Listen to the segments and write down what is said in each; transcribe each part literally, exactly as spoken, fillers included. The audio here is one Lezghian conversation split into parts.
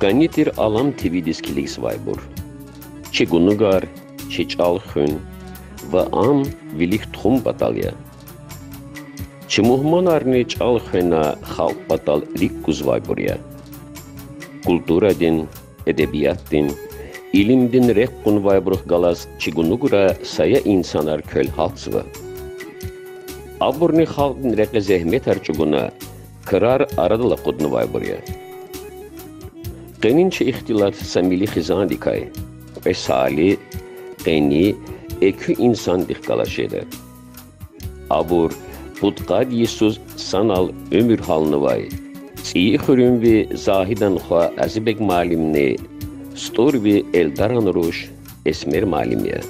КӀани тир Алам ТВ-диз килигзавайбур. Чи гунугар, чи чӀал хуьн ва ам вилик тухун патал я. Чи мугьманарни чӀал хвена халкь патал рикӀ кузвайбур я. Культурадин, эдебиятдин, илимдин рехъ кьунвайбурухъ галаз чи гунугра сая инсанар квел гьалтзава. Абурни халкьдин рекье зегьметар чӀугуна, крар арадал акъуднавайбур я. Къенин чи ихтилат са милли хизандикай, кьве сагъли, къени, экуь инсандихъ галаз жеда. Абур пудкъад йисуз санал уьмуьр гьалнавай цӀийи хуьруьнви Загьидан хва Азибег муаллимни СтӀурви Эльдаран руш Эсмер муаллим я.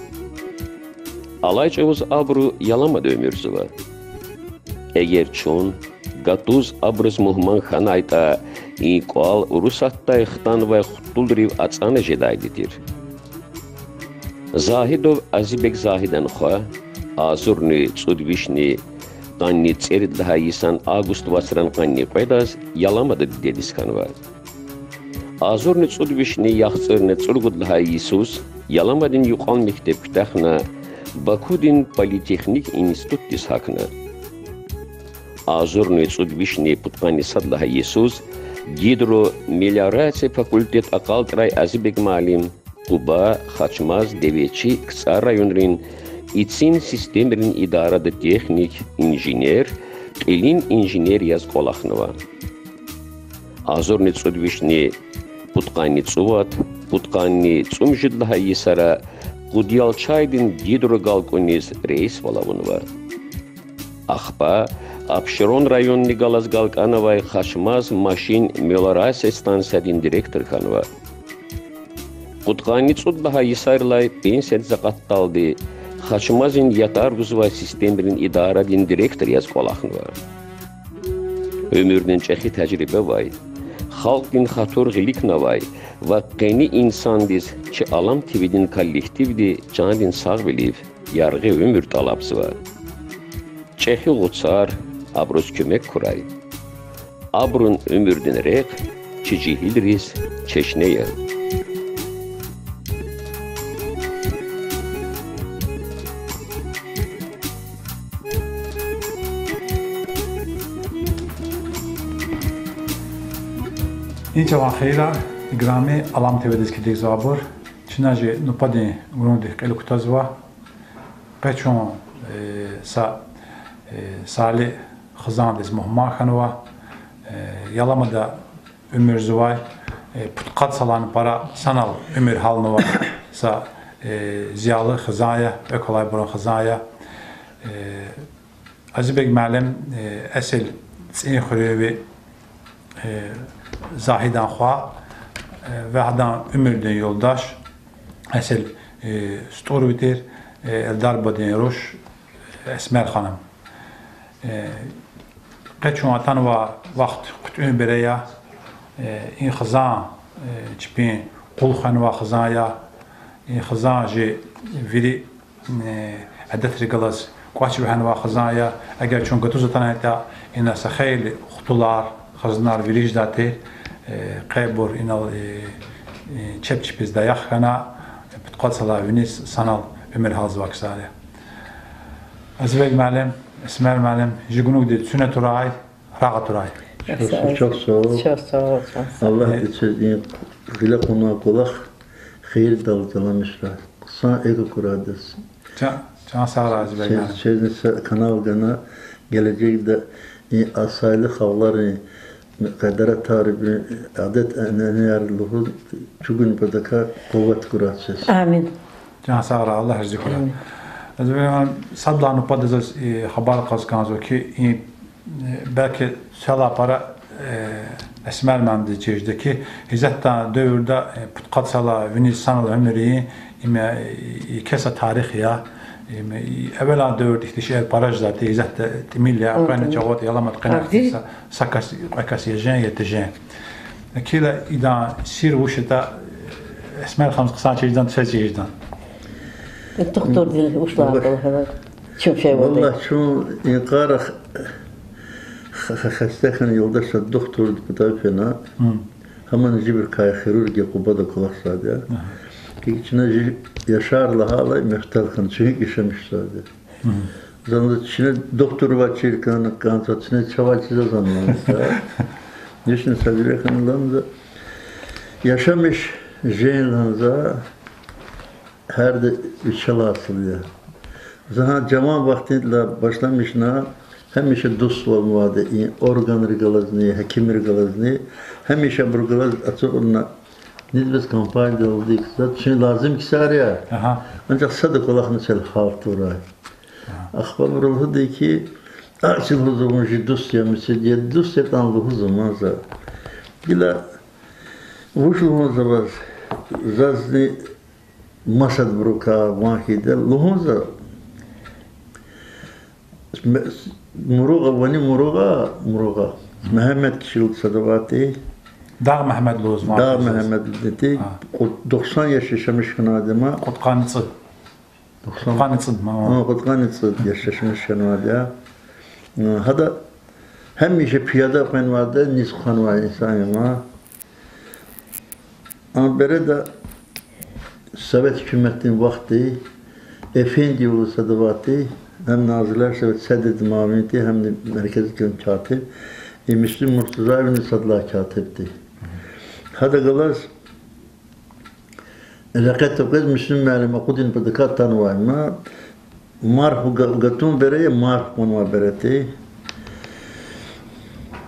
Алай чӀавуз абуру Яламада уьмуьрзава. Эгер чун гатуз абуруз мугьман хьанайтӀа, и кӀвал Урусатдай хтанвай хтулрив ацӀана жедайди тир. Загьидов Азибег Загьидан хва агъзурни цӀуд вишни къанни цӀерид лагьай йисан август вацран къанни кьведаз Яламада дидедиз хьанва. Агъзурни цӀуд вишни яхцӀурни цӀуругуд лагьай йисуз Яламадин юкьван мектеб куьтягьна, Бакудин политехник институтдиз гьахьна. Агъзурни цӀуд вишни пудкъанни сад лагьай йисуз гидромелиорация факультет акъалтӀрай Азибег муаллим Къуба, Хачмаз, Девечи, КцӀар районрин ицин системрин идарада техник, инженер, кьилин инженер яз кӀвалахнава. Агъзурни цӀуд вишни пудкъанни цӀувад, пудкъанни цӀемуьжуьд лагьай йисара Къудиялчайдин гидрогалкӀуниз реисвал авунва. Ахпа Абшерон районни галаз галкӀанавай Хачмаз машин мелиорация станциядин директор хьанва. Пудкъанни цӀуд лагьай йисарилай пенсиядиз акъатдалди Хачмазин ятар гузвай системрин идарадин директор яз кӀвалахнава. Уьмуьрдин чӀехи тежриба авай, халкьдин хатур гъиликнавай ва къени инсандиз чи Алам ТВ-дин коллективди чандин сагъвилив, яргъи уьмуьр тӀалабзава. ЧӀехи гъуцар абуруз куьмек хьурай. Абурун уьмуьрдин рехъ чи жегьилриз чешне я. И чӀаван хийирар, играми Алам ТВ-диз килигзавайбур. Чна жи нубатдин гунугдихъ кьил кутазва. Къе чун, э, са, э, сагъли хизандиз мугьман хьанва, э, Яламада уьмуьрзавай, э, пудкъад йисалай пара санал уьмуьр гьалнавай са, э, зиялу хизан я, экв алайбурун хизан я. Э, Азибег муаллим, э, эсил ЦӀийи хуьруьнви, э, Загьидан хва, э, ва гьадан уьмуьрдин юлдаш, эсил, э, СтӀурви тир, э, Эльдар бадин руш, Эсмер ханум. Э, къе чун атанвай вахт хъуьтӀуьн бере я, э, и хизан, э, чпин къул хвенвай хизан я, и хизан жи вири, э, адетрихъ галаз кӀвач вегьенвай хизан я. Эгер чун гатуз атанайтӀа, ина са хейлин хтулар, хизанар вири жедай тир, э, къе абур инал, э, э, чеб чпиз даях хьана, э, пудкъад йисалай виниз санал уьмуьр гьалзавай ксар я. Азибег муаллим, Эсмер муаллим, жи гунугдиз цуьне турай, рагъа турай. Чухсагъул, чухсагъул. Аллагьди квез и гъиле кьунвай кӀвалах хийирдал тамамишрай. Хъсан эгъуьнни акурай адаз. Чан, чан сагърай, Азибег муаллим. Чна са канал гана, гележегда и асайли халкьарин къедаратар, адет-эненеяр лугьуз чӀугун патахъай къуват гурай чаз. Амин. Чан сагърай, Аллагь рази хьурай. Азибег муаллим, сад лагьай нубатда заз и хабар кьаз кӀанзава хьи, и, э, белки сад лагьай пара, э, Эсмер муаллимдиз чир жеда хьи, гьизатдин девирда, э, пудкъад йисалай виниз санал уьмуьр ийин, им, э, и кеса тарих я, им, э, и эвелан девирда ихьтин шейэр пара жезвай тир, гьизатда тӀимил я, акьван чӀаватӀа, Яламада къене са, са кас, кьве кас я жен, я тежен. Кила идан сир вуч ятӀа, Эсмер ханумаз хъсан чир жедан, дуьз чир жедан. Духтурдин вуч лагьай кӀвалах ава? Чун фейи валлагь, чун и йикъара х-, х-, хесте хьана юлдашар духтурдин патай фена. Гьамни жибурукай хирургия Къубада кӀвалахзавайди я. Гьикӏ чна жи Яшар лагьайла, Мефтал хьана, чун гьикӏ яшамиш жезвайди я. Зани чна доктор авачир хьана кӏанзава, чна чавай чизвани лагьана за. Вишни са жуьре хьана лагьана за. Яшамиш жен лагьана за. Гьарда вичелай асул я. За гьа жаван вахтунилай башламишна, гьамиша дуствал авайди я и органрихъ галазни, гьакимрихъ галазни, гьамиша абур галаз ацукьна, низбес компаниядалди ксар, чун лазим ксар я. Анжах сада кӏвалахна чал гьалтурай. Ахпа абуру лугьудай хьи, а чи лугьузва вун жи дуст я, мицид я, дуст ятӏани лугьузва ман за. Гила вуч лугьун за ваз, зазни масадбурукай ван хьайиди я лугьун за. Мурагъа, вани Мурагъа, Мурагъа. Мегьамед кхьил сад авайтӏи. Дагъ Мегьамед лугьуз, Дагъ Мегьамед лугьудай. Кьуд-, духсан яш яшамиш хьанвайди я ма. Кьудкъанни цӏуд. Духсан. Кьудкъанни цӏуд ма. Гьа, кьудкъанни цӏуд яш яшамиш хьанвайди я. Гьада гьамиша пияда къвенвайди, низ хъванвай инсан я ма. Ам береда совет гьукуматдин вахтунда Эфендиев лугьуз сад авайтӏи, гьам Назирлар совет седрдин муавин тир, гьамни меркездин катиб, и Муслим Муртузаевни сад лагьай катиб тир. Гьада галаз рекье тукӏваз Муслим муаллим акъудунин патакай атанвай ма, марф га-, гатун бере я, марф кьунвай бере тир.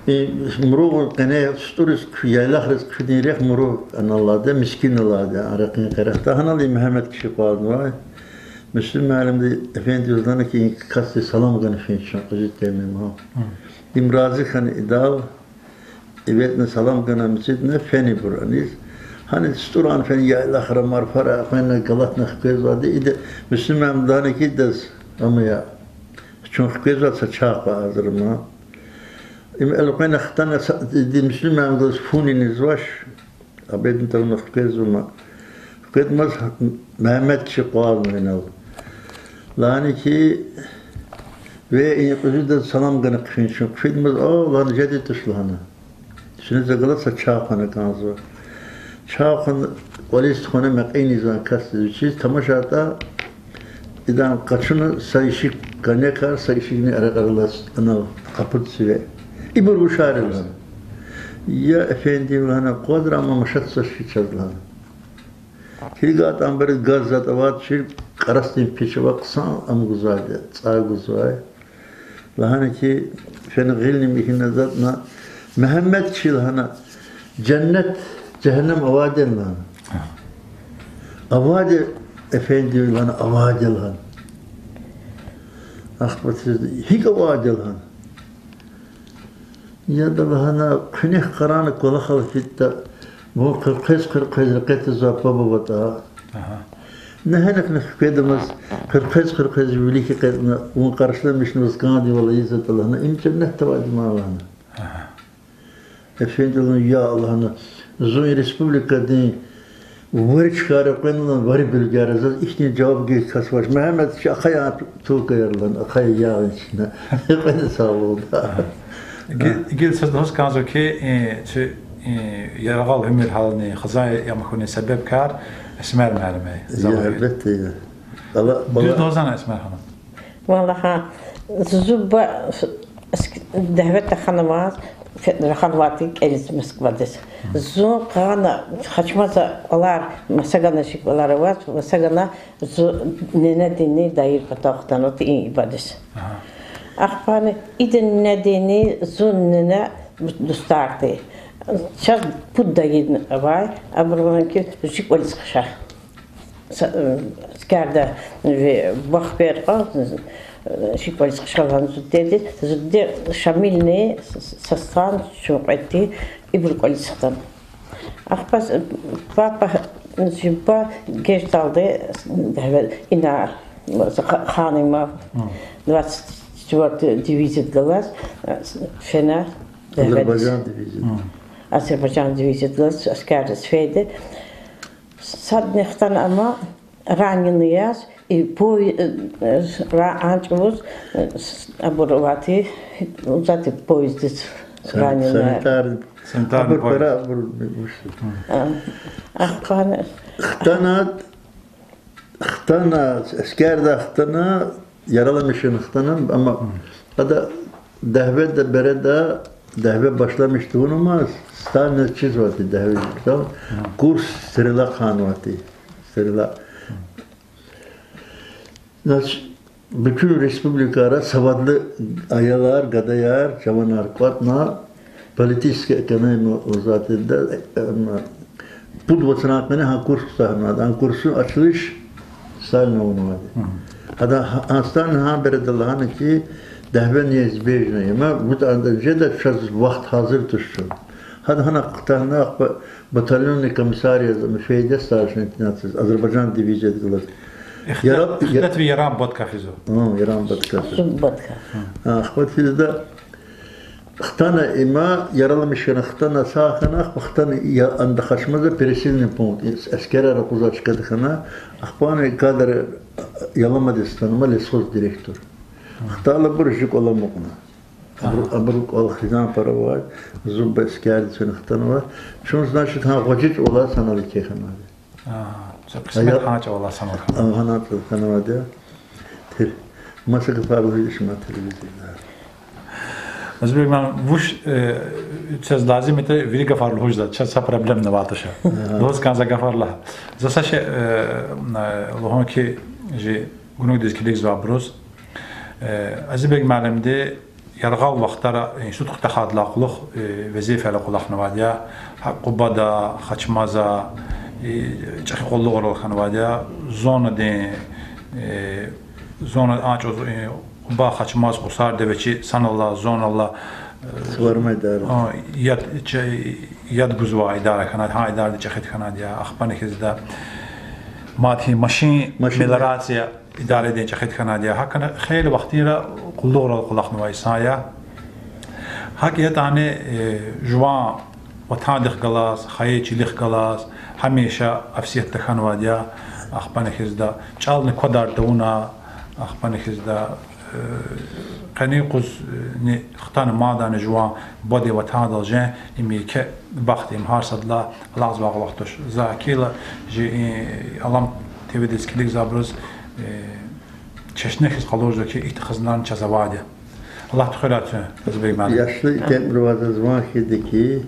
И Мурагъ къене СтӀуриз, яйлахриз хъфидин рехъ Мурагъ аналлайди я, Мискин алайди я, а рекьин къерехда. Гьанал и Мегьамед кхьи акъвазнавай. Муслим муаллимди Эфендиеваз лагьана хьи, и касдиз салам гана фин чун, кьуьзуь тема я ма. Им рази хьана идал, иведна салам гана, мицидна, фена ибур аниз. Гьаниз СтӀуран фена яйлахра, марфара экъвена, галатна хквезвайди. Ида Муслим муаллимди лагьана хьи идаз, ама я, чун хквезвай са чай хъвай гьазур ама. Им элкъвена хтана са-, иди Муслим муаллимдиз фу-ни незвач, обедни тавуна хквезва ма. Хкведмаз Мегьамед кхьи акъвазнава инал. Лагьана хьи, ве и кьуьзуьдаз салам гана хъфин чун. Хъфидмаз, о, лагьана, жеди туш лагьана. Чна за галаз са чай хъвана кӏанзава. Чай хъвана, кӏвализ тухвана, мекьи незвай касдиз вичиз тамашайтӏа, идан къачуна са ишигъ коньякар, са ишигъни аракьар алаз, анал къапуд сиве. Ибур вушар я лагьана. Я Эфендиев лагьана, акъвазра, амма машат цаш хьи чаз лагьана. Килигайтӏа, ам бере газ затӏ авайди тир, кӏарасдин пич авай, хъсан ам гузвайди я, цӏай гузвай. Лагьана хьи, фена гъилни михьи затӏна, Мегьамед кхьи лагьана, женнет, жегьеннем авайди я лагьана. Авайди я, Эфендиев лагьана, авайди я лагьана. Ахпа тез, гьикӏ авайди я лагьана. Яда лагьана, куьнихъ къарагъна кӏвалахал фидтӏа, вун къиркъвез-къиркъвез рекье тукӏвазвай паб аватӏа. Нагьанихъни хкведамаз, къиркъвез-къиркъвез вилик экъечӏна, вун къаршиламишнаваз кӏандайвал ийизватӏа лагьана, им женнет авайди ман лагьана. Эфенди лагьана, я лагьана, зун и республикадин вири чкайра къвена лагьана, вири буьлгаяр я, заз ихьтин жаваб гайи кас авач. Мегьамед, чи ахъая тулкаяр лагьана, ахъая ягъин чна. Къведа сагълугъда. Гила, гила заз лугьуз кӏанзава хьи, э, чи, э, яргъал уьмуьр гьални, хизан ям хьуни себебкар Эсмер муаллим я. Я, гьелбетда, я. Дуьз лугьузвани, Эсмер ханум? Валлагь, зун ба, с-, с-, дяве тахьанваз, фе-, раханвайди кӏелиз Москвадиз. Зун къана, хачмаза кӏвалар, маса гана чи кӏвалар аваз, маса гана зун ненединни дайир патав хтанватӏа и ибадиз. Ахпани идан ненединни зун нене дустар тир. Чаз пуд дайи авай, абуру лагьана хьи, жи кӏвализ хъша. Са-, э, аскерда, э, вахт бер кьван, э, жи кӏвализ хъша лагьана зун дидедиз, зун диде Шамилни С-, Сасан чун кьвед тир, ибур кӏвализ хтана. Ахпа с-, папа, жи ба геждалди, э, ина, са ха-, ханум ма, двадцать четвёртый дивизияд галаз, э, с-, фена, Азербайжан дивизияд. Азербайжан дивизияд галаз аскердиз фейиди. Садни хтана ама, раненый яз, и пое-, э, э, ра-, а чӏавуз, э, с-, абур авайди, узати поезддиз раненый. Санитарный. Абур пара, абур вуч. Ахъана. Хтана, хтана, эскерда хтана, яраламиш хьана хтана, амма ада дагьведа береда, дагьве башламиш тавунмаз, Сталина чизвайди дагьве, курс стрела хъанвайди, стрела. Значит, буьтуьн республикара савадлы аялар, гадаяр, жаванар кӀватӀна, политическая экономия лугьузвайди, пуд вацран къене гьа курс кутахьнавайди, а курсун ачилиш Сталина авунвайди. Гьада, гьа, Сталина гьа береда лагьана хьи, дагьве неизбежно я, ма вутӀанда жеда, чаз вахт гьазур туш чун. Гьада гьана кутахьна, ахпа батальонный комиссар яз, ам фейиди старший лейтенант яз, Азербайжан дивизияда галаз. Ихтилат, ихтилатви Яран Батка физва. Яран Батка. Батка. Ахпа физда хтана има, яраламиш хьана хтана, сагъ хьана, ахпа хтана я анда Хачмазда пересыльный пункт, эскерар акъудзавай чкада хьана, ахпани кадр Яламадиз хтанва лесхоз директор. Хтайла абур жи кӀвал амукьна. Абур, абурун кӀвал хизан пара авай, зун ба эскердиз фена хтанва. Чун, значит, гьа гъвечӀи чӀавалай санал еке хьанвайди. Са къисмет гьа чӀавалай санал хьанвайди я. Тир. Маса гафар лугьуз шума телевизорда. Азбек муаллим, вуч, э, чаз лазим ятӀа вири гафар лугьуз жеда, чаз са проблема авай туш. Лугьуз кӀанзавай гафар лагь. За са шей, э, лугьун хьи, жи гунугдиз килигзавайбуруз, э, Азбек муаллимди яргъал вахтара институт куьтягьайдалай кьулухъ, э, везифайрал кӀвалахнавайди я, гьакӀ Къубада, Хачмаза, э, чӀехи къуллугърал хьанвайди я, зонадин, э, зона а чӀавуз, э, Къуба, Хачмаз, Къусардиве чи санал алай зоналай, э, яд гузвай идара хьанвайди, гьа идарадин чӀехиди хьанвайди я, ахпани хьизда мад гьи машин, машин мелиорация идарадин чӀехиди хьанвайди я. ГьакӀ хьана хейлин вахтара къуллугърал кӀвалахнавай инсан я. ГьакӀ ятӀани, э, жуван ватандихъ галаз, хайи чилихъ галаз гьамиша афсетда хьанвайди я, ахпани хьизда чӀални квадар тавуна, ахпани хьизда, э, къенин юкъузни хтана мадни жуван бубадин ватандал жен, им еке бахт, им гьар садалай алакьзавай вахт туш. За кила жи и Алам ТВ-диз килигзавайбуруз, э, чешне хьиз къалурзава хьи, ихьтин хизанар чаз авайди я. Аллагь тухвайрай куьн, Азбек муаллим. Яшлу итимривай заз ван хьайиди хьи,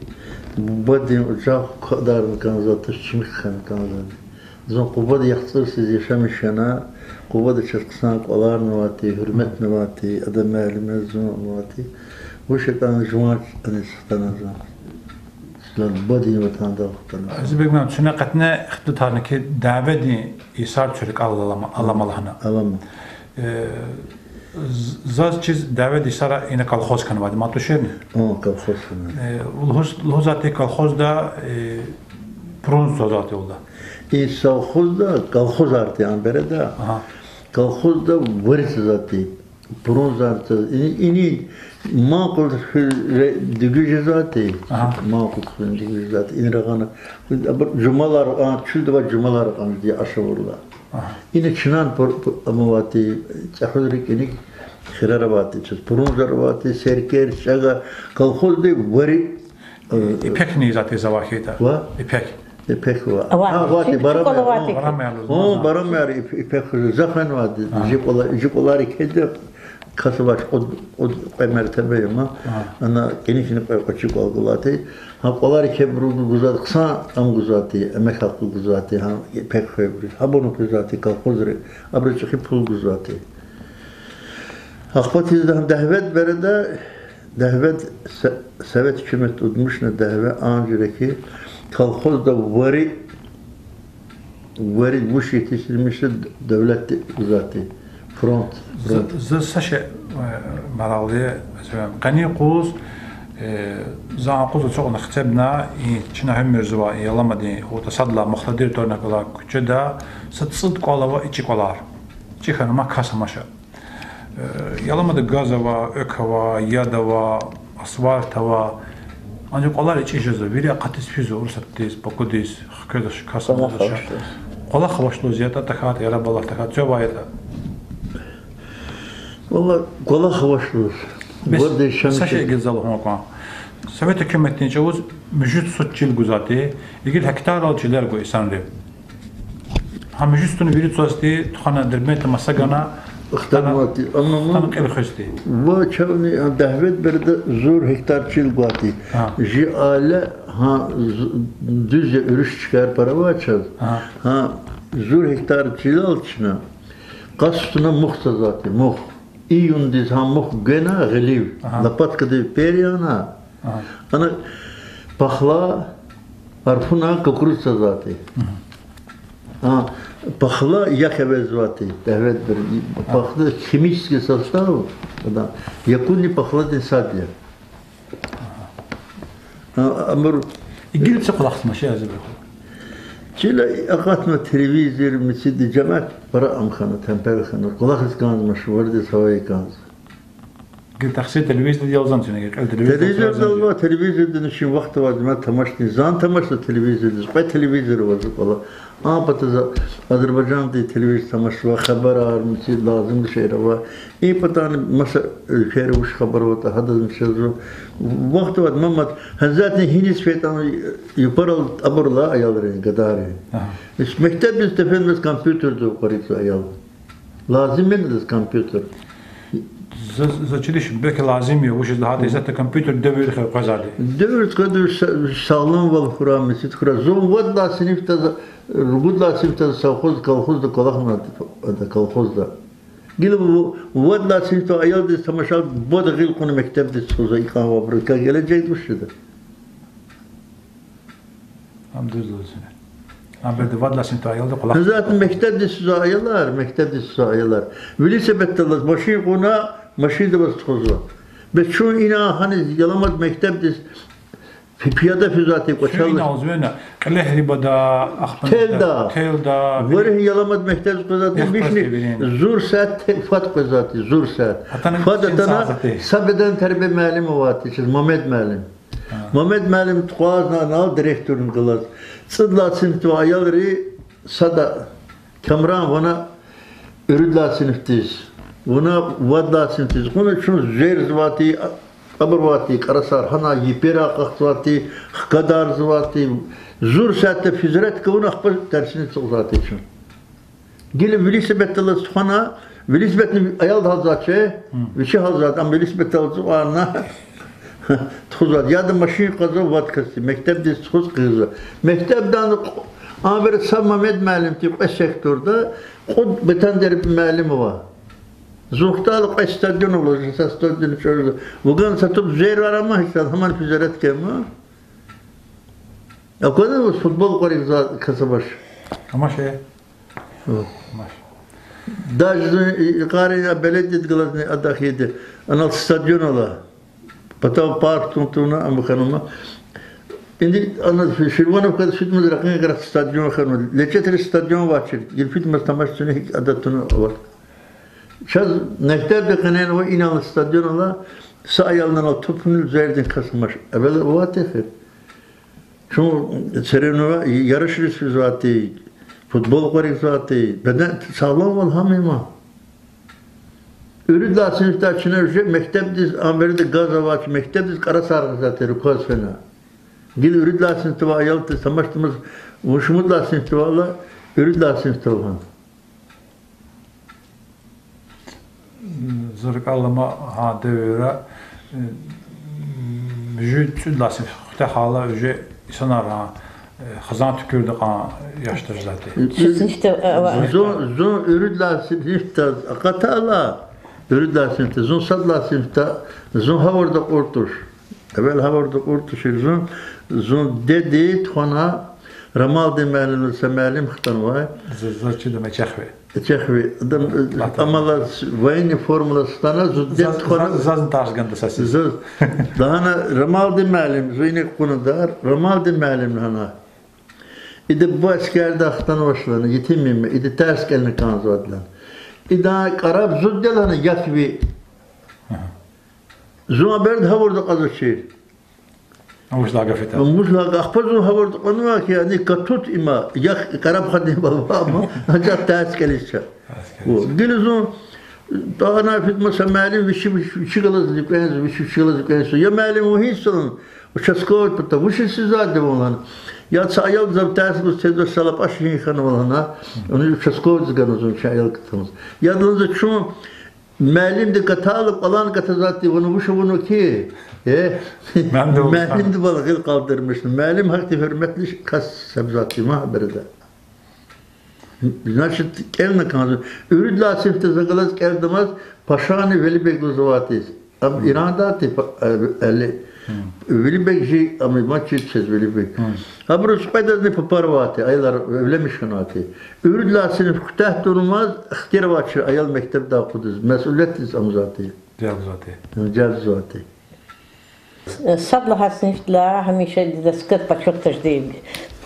бубадин очаг квадарна кӀанзавайди туш, чими хьана кӀанзавайди. Зун Къубада яхцӀур йисуз яшамиш хьана, Къубада чаз хъсан кӀваларни авай тир, гьуьрметни авай тир, адан муаллимар зун авай тир. Вуч ятӀани жуван аниз хтана зун. Бубадин ватандал хтана зун. Азбек муаллим, куьне кьетӀен ихтилатарна хьи, дяведин йисар куь рикӀел алама, алама лагьана. Алама. Э, з-, заз чиз дяведин йисара ина колхоз хьанвайди, ма туширни? О, колхоз хьанвайди. Э, лугьуз-, лугьузвайди колхозда, э, пурунж цазвайди я лугьуда. И совхозда, колхозар тир а береда. Колхозда вари цазвайди. Пурунжар цаз-, ини, ини манкъул хуьре дуьгуьз жезвайди. Манкъул хуьре дуьгуьз жезвайди. Ин рагъана, абур жумалар, а, чуьлда авай жумалар кьан жеди ашавурла. Ина чнани пур-, пур-, амавайди, цӀехуьл рикӀиник хирар авайди, чаз пурунжар авайди, серкер, чӀагар, колхозда вари, э, ипекни ийизвайди завай хьайитӀа. Ва? Ипек. Ипек ва. Ава, а, авайди, чуьк-, барам чуьквел авайди. Барамаяр лугьуз, о, барамаяр ип-, ипек хуьзва. За хвенвайди, жи кӀвала-, жи кӀваларик хьайитӀа, кас авач, кьуд, кьуд, кьве мертебе я ма. Ана кӀаник кьве-кьве чуьквел гвайди. Гьа кӀваларик хьайибуру гузвайди, хъсан ам гузвайди, эмек гьахъ гузвайди, гьа ипек хвейибуру. Гьабурни хуьзвайди колхозри, абуру чӀехи пул гузвайди. Ахпа тийиз дагьвед береда, дагьвед со-, совет гьукумат удмишна дагьве анжи рехи колхозда вари, вари вуч етишмишза девлетди гузвайди. Фронт, фронт. За, за са шей, э, марагълу, э, къенин юкъуз, э, за а юкъуз ацукьна хцебна, и чна гьуьмуьрзава, и Яламадин, вута садла Мухтадир тӀварунихъ галай куьчеда, са цӀуд кӀвал ава ичӀи кӀвалар. ИчӀи хьана ама кас амаша. Э, Яламада газ ава, экв ава, яд ава, асфальт ава. Анжах кӀвалар ичӀи жезва, вири акъатиз физва Урусатдиз, Бакудиз, хкведач кас амадач. КӀвалах авач лугьуз ятӀа тахьайтӀа, яраб Аллагь, тахьайтӀа цавай ятӀа. Валлагь, кӀвалах авач лугьуз. Бес са шей гила за лугьун кӀан. Совет гьукуматдин чӀавуз муьжуьд-сад чил гузвайди, гила гьахьтинрал чилер гва инсанри. Гьа муьжуьд-садни вири цвазди тухвана Дербентда маса гана, хтана кьил хуьзди. Ва чавни а дяве береда зур гьахьтин чил гвайди. Жи аила, гьа, з-, дуьз я, уьруьш чкаяр пара авай чаз. Гьа, зур гьахьтин чилел чна къаст туна мух цазвайди, мух. Июндиз гьа мух гвена гъилив, лопаткадив пер яна, ана пахла, арфуна кукуруз цазвайди. А, пахла як эвезвайди, дяве береда, пахла химический состав, ада, якӀунни пахладин сад я. А, абур гила ци кӀвалахзамач я зи баху. Чил акъатна телевизор, мициди жемят пара ам хьана, темпел хьана, кӀвалахиз кӀанзамач, виридаз гьавая кӀанзава. Гила тахсир телевизордал ялзамач, кьве телевизор. Телевизордал ава, телевизордин вичин вахт авай, жемят тамашдин, зани тамашзава телевизордиз, кьве телевизор ава зи кӀвале. А патаз Азербайжандин телевизор тамашзава, хабарар, мици лазим шейэр ава. И патани маса уьлквейра вуч хабар аватӀа, гьадазни чизва. Вахт авайди мад, гьа затӀни гьиниз фейитӀани, япарал абурал аялри, гадайри. Мектебдиз тефенмаз компьютердив къарицӀа аял. Лазим яни адаз компьютер? За, за чидач, белки лазим я, вучиз лагьайтӀа исятда компьютер девирдихъ къвезвайди. Девирдихъ къвезвай са-, сагъламвал хьурай, мецид хьурай. Зун вад лагьай синифда, ругуд лагьай синифда совхоз, колхозда кӀвалахнавайди, ада, колхозда. Гила ву-, вад лагьай синифда аялдиз тамашайла, бада гъил кьуна мектебдиз тухузва, икьван вабру, ка гележегда вуч жеда? Ам дуьз лугьуз. Ам беди вад лагьай синифда аялди кӀвалах. ЗатӀ мектебдиз физвай аялар, мектебдиз физвай аялар велосипеддаллаз машин кьуна, машиндаваз тухузва. Бес чун ина гьаниз яламаз мектебдиз пи-, пияда физвай тир кӀвачел. Чун ина узвена, Кьилегьрибада, ахпа телда, телда, вири яламаз мектебдиз къвезвай тир, вишни зур сят те-, фад къвезвай тир, зур сят. Фад атана са бедентербия муаллим авай тир чаз, Мамед муаллим. Мамед муаллим тухвана анал директорни галаз. ЦӀуд лагьай синифда аялри сада, Камран, вуна уьруьд лагьай синифдиз, вуна вад лагьай синифдиз. Кьуна чун зверзавай тир, абурувай тир кӀарасар, гьана йипер акьахзавай тир, хкадарзавай тир. Зур сятда физрат кавуна ахпа терсини ацукьзавай тир чун. Гила велосипеддаллаз тухвана, велосипедни аялди гьалзавач, вичи гьалзавайди, ам велосипеддал ацукьарна тухузвайди. Яда машин кьазва вад касди, мектебдиз тухуз хъийизва. Мектебдани кь-, абур са Мамед муаллим тир кьве секторда, кьуд бетантербия муаллим ава. Зун хтайла кьве стадион ава, са стадион чӀурзава. Вуган сатуб звервар ама гьич, гьаман физрат кема. Аквада ваз футбол къваригзавай кас амач? Амач, э. Даже зун и-, икъарин а беледият галазни ада хьиди, анал стадион ала. Патав парк тун-, туна ам хьанва. Инди ана Ширвановкада фидамаз ракъинкъара стадион хьанва. Лечетри стадион авачир, гила фидамаз тамаш цуьне гьикӀ адет туна ават. Чаз мектебда къененва инал стадион ала, са аялни анал туп гъунил звердин кас амач. Эвел авай тир эхир. Чун соревнова-, ярышриз физвай тир, футбол къваригзавай тир, беден сагъламвал гьам има. Уьруьд лагьай синифдай чна уже мектебдиз, ам береда газ авач, мектебдиз кӀарасар гъизвай тир рукваз фена. Гила уьруьд лагьай синифда авай аялдиз тамашдамаз, вун шумуд лагьай синифда авайла, уьруьд лагьай синифда ава гьана. За рикӀел алама, гьа девирда, э, муьжуьд-цӀуд лагьай синиф хтягьайла уже инсанар, э, хизан туькӀуьрда кьван яшда жезвай тир. Зун, зун уьруьд лагьай синифдиз акъатайла, уьруьд лагьай синифда, зун сад лагьай синифда, зун гъавурда кьур туш. Эвел гъавурда кьур тушир зун, зун дедиз тухвана Рамалдин муаллимдиз, са муаллим хтанвай. Заз, заз чида, ам Эчехви. Эчехви. Адан, э, амалаз, военный формалаз хтана, зун дед тухвана. Заз, зазни тарс гана са сес. Заз. Лагьана Рамалдин муаллим, зун иник кьунадар, Рамалдин муаллим лагьана. Ида буба аскерда хтанвач лагьана, етим я им, ида тарс кӀелна кӀанзавайди лагьана. Идан кӀараб зуд я лагьана, як ви. Зун а береда гъавурда кьазвачир. Вуч лагьай гаф ятӀа? Вуч лагьай гаф, ахпа зун гъавурда кьунва хьи, яни катут има, як кӀараб хьанвайбур ама, анжах тарс кӀелиз ча. Тарс кӀелиз ча. Гила зун, тӀана фидамаз са муаллим вичи, вичи галаз луькӀвензава, вичи, вичи галаз луькӀвензава. Я муаллим, вун гьинсалан? Участковый пата, вучиз сизадиван лагьана. Я са аял завтас буз тезва, са лапаш гьин хьанва лагьана. Вуна участковыйдиз ганва зун чи аял катамаз. Яд лагьана за чун муаллимди катайла кӀвалан гатазвайди, вуна вуч авунва хьи? Э? Муаллимдивал гъил къалурмишна. Муаллим гьахьтин гьуьрметлу кас гьисабзавайди ман гьа береда. Значит, кӀелна кӀанзава. Уьруьдлагьай синифда за галаз кӀелдамаз Пашани Велибег лугьузвайди. Ам Ирандайди, па-, э, Али. Велибег чи, ам мад чиз чиз Велибег. Абуруз кьведазни папаривайди, аялар эвленмиш хьанвайди. Уьруьдлагьай синиф куьтягь тавунмаз ихтияр авачир аял мектебда акъудиз, месъулиятдиз амзавайди. Жавабзавайди. Садлагьай синифдилай гьамиша доска почёта жеди,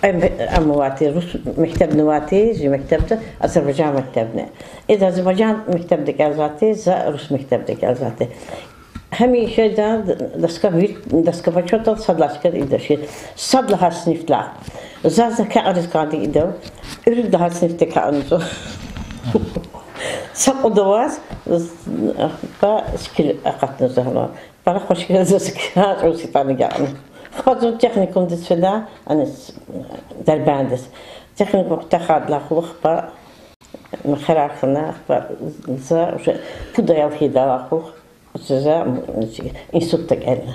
кьве ам авайди, рус мектебни авайди, чи мектебни, азербайжан мектебни. Ида азербайжан мектебда кӀелзавайди, за рус мектебда кӀелзавайди. Гьамиша ида доска, доска почётал садлагьай чкадал ида чи. Садлагьай синифдилай. Заз за кӀелиз кӀанда ида. Уьруьдлагьай синифда кӀелзава. Са кьуд аваз, ба шикил акъатна за гьана. Пара хвешила заз кӀелзава, заз итӀани кӀелна. Ахпа зун техникумдиз фена, аниз, Дербентдиз. Техникум куьтягьайдалай кьулухъ ахпа мехъерар хьана, ахпа за уже пуд аял хьайидалай кьулухъ за институтда кӀелна.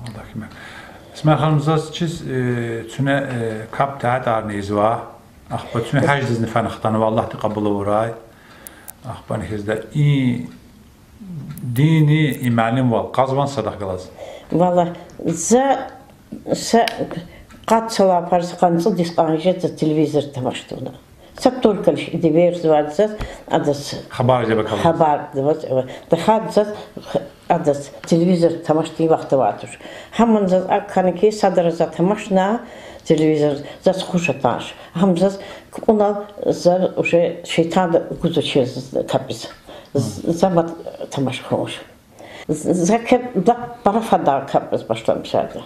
Аллагь куьмек. Исмаил ханум, заз чиз, э, куьне, э, капӀ-тятарни ийизва. Ахпа куьне гьаждизни фена хтанва, Аллагьди кьабул авурай. Ахпа хизда и динни и муаллимвал кьазвани садахъ галаз? Валлагь, за са къад йисалай, фарз хьана, цӀуд йис кьван жеда за телевизор тамаш тавуна. Са только лишь и девер завай заз, адаз хабар жеба калаз. Хабар даваз, эва. ТахьайтӀа заз адаз телевизор тамаш тавун вахт авай туш. Гьамни заз акӀ хьана хьи, садра за тамашна телевизор, заз хуш атанач. Гьам заз кукӀунал за уже шейтӀанда гузвачир капӀиз. З-, за мад тамаш хьанач. З-, за капӀ лап пара фадай капӀ яз башламишайди.